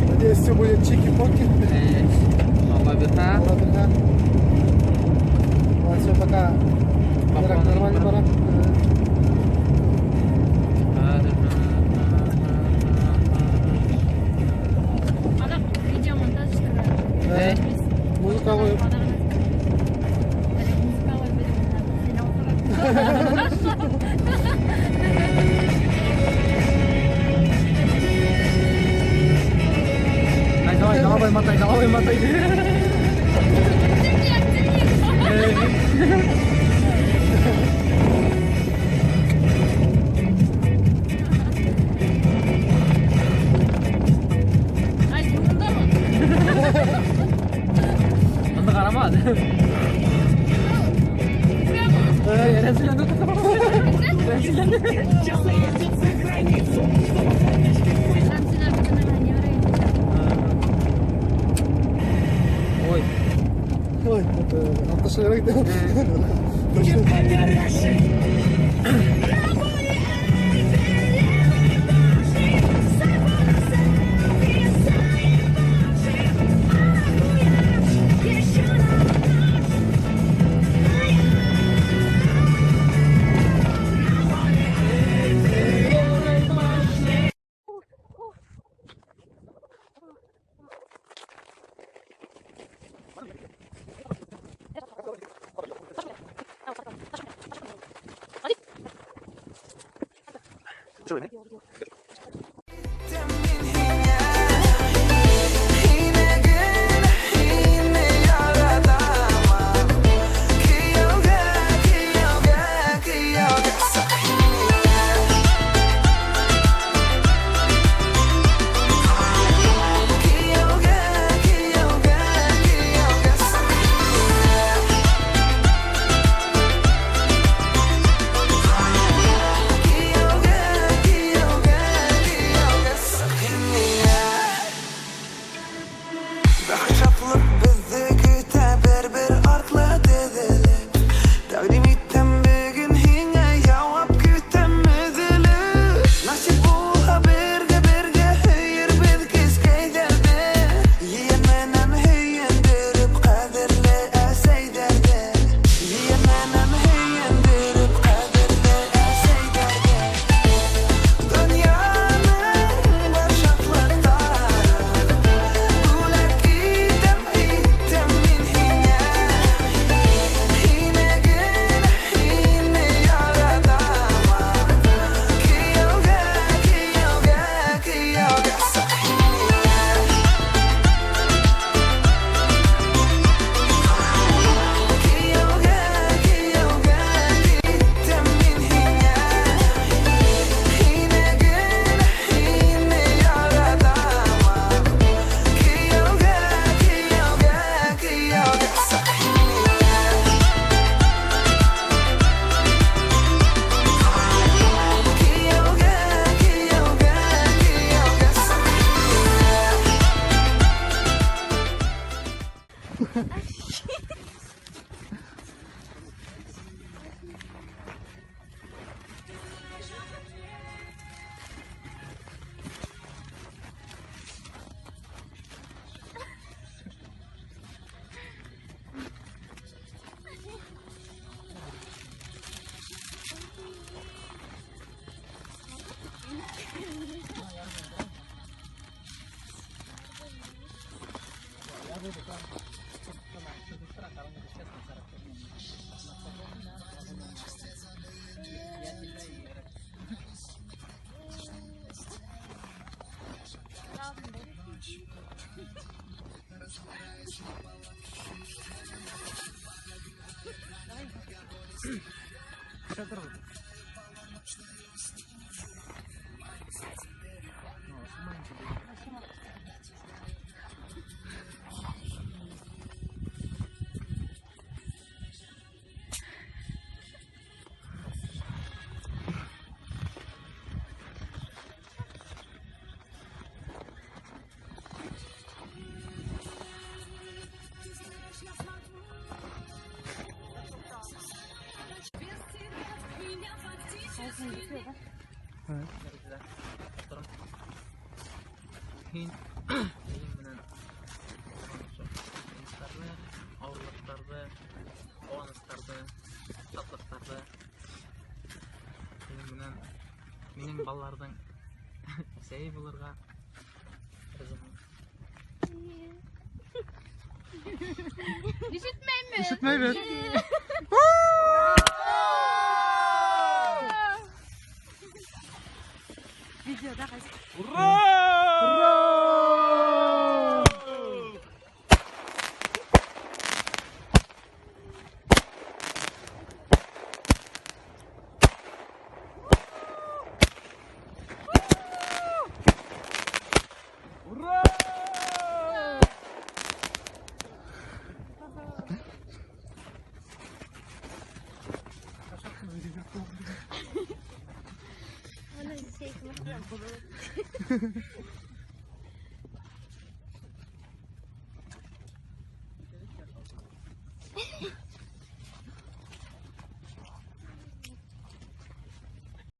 Надеюсь, все будет чики-поки. Алла бирһә. Алла. Вот, все, пока. Пока. Нормально пора. Ана видеомонтаж. Музыка ҡуйып. Музыка ҡуйып. Ай, давай, давай, мотай, давай, мотай. Ай, бында. Анда ҡарама. Рәзиләне. Рәзиләне. Ой. Ой, это алҡышларға китә. Бәхет беҙҙе көтә бер-бер артлы теҙелеп. Тәҡдим итәм бөгөн һиңә, яуап көтәм өҙөлөп. Насип булһа, бергә-бергә һөйөрбөҙ кескәйҙәрҙе. Ейән менән һөйөндөрөп ҡәҙерле әсәйҙәрҙе. Ейән менән һөйөндөрөп ҡәҙерле әсәйҙәрҙе. Донъяның бар шатлыҡтарын бүләк итәм, итәм мин һиңә. Һине генә, һине яратам. Кейәүгә, кейәүгә, кейәүгә сыҡ миңә. Кейәүгә, кейәүгә итәм мин һиңә. Һине генә, һине яратам. Кейәүгә, кейәүгә, кейәүгә сыҡ миңә. Кейәүгә, кейәүгә, кейәүгә сыҡ миңә. Һин минең менән ҡыйынлыҡтарҙы, ауырлыҡтарҙы, ҡыуаныстарҙы, шатлыҡтарҙы һинең менән минең балаларҙың әсәйе булырға ризамын. Ишетмәйме? Ишетмәйбеҙ. Видеода ҡайсы? Ура! Ура!